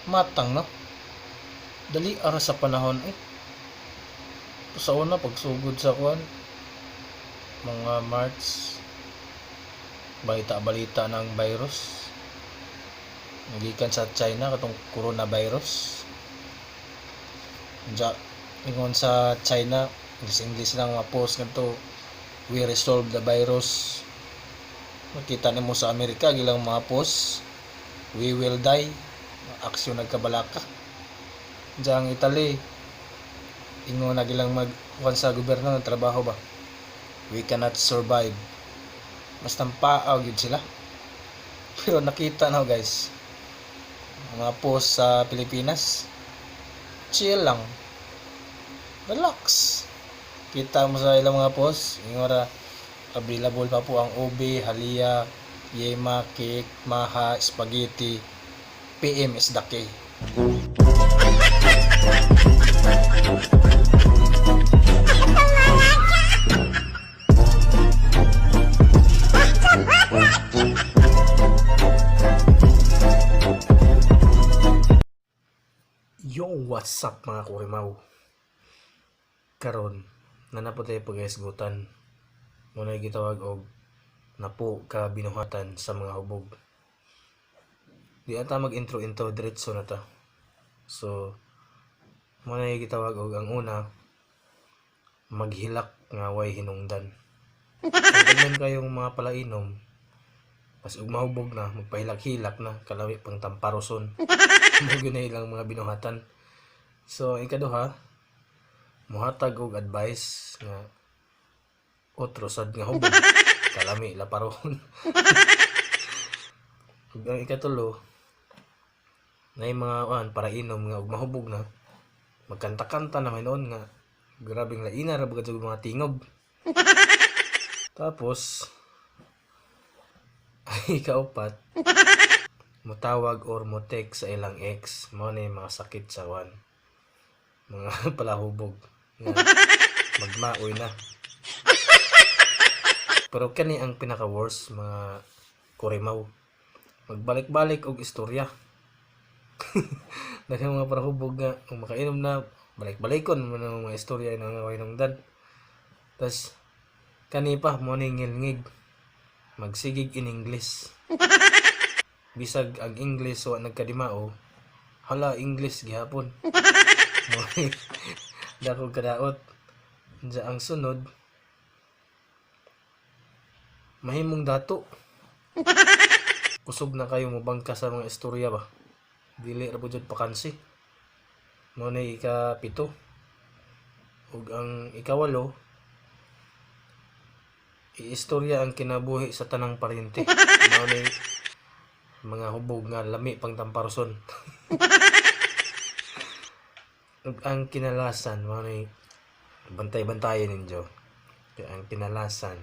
Matang, no? Dali ara sa panahon eh. Sa una pagsugod sa kuan, mga March, balita-balita ng virus. Nagikan sa China katong coronavirus. Diya, ingon sa China, English English lang mga post ngadto, "We resolve the virus." Makita nimo sa Amerika gilang mga post, "We will die." Aksyon nagkabalaka. Diya ang Italy, ingon na gilang mag kuan sa gobyerno ng trabaho ba. "We cannot survive." Mas tampaaw gyud sila. Pero nakita na, guys, ang mga post sa Pilipinas, chill lang. Relax. Kita mo sa ilang mga post, ingon ra, "Available pa po ang ube, halaya, yema, cake, maha, spaghetti. PM is the key." Yo, what's up, mga kurimaw? Karon, naa na po tay paghisgutan. Mao na gitawag og napo ka binuhatan sa mga hubog. Di ata mag-intro intro, diretso na ta. So, mao na gitawag og ang una, maghilak nga way hinungdan. Kung daghan kayong mga palainom, pas ug mahubog na, magpahilak-hilak na, kalami pang tamparoson. Mao gyud na ilang mga binuhatan. So, ang ikaduha, muhatag og advice nga otro sad nga hubog, kalami laparon. Ug ang ikatulo, na yung mga kuan para inom nga ug mahubog na, magkanta-kanta na hinuon nga grabeng laina ra bagad sa mga tingog. Tapos ay ikaupat, mutawag or mo-text sa ilang ex. Mao na yung mga sakit sa kuan, mga palahubog nga magmaoy na. Pero kani ang pinaka worst, mga kurimaw, magbalik-balik og istorya. Daghang mga parahubog nga kung makainom na, balik-balikon mo na mga istorya ng mga hinungdan. Tas kani pa mo ni ngilngig, magsigig in English bisag ang English wa nagkadimao. Hala, English gihapon mo ni dako kadaot. Diya ang sunod, mahimong dato. Kusog na kayo mobangka sa mga istorya ba, dili ra po jud pakansi. Mao na ikapito. Ug ang ikawalo, iistorya ang kinabuhi sa tanang paryente. Mao ni mga hubog nga lami pang tamparoson. Ug ang kinalasan, mao ni bantay-bantayan ninyo. Kaya ang kinalasan,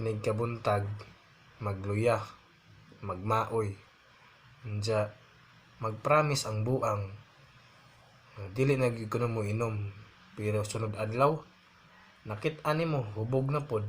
inig kabuntag, magluya, magmaoy. Unya, magpromise ang buang. Dili na gyud kuno mo inom. Pero sunod adlaw, nakit-an nimo hubog na pod.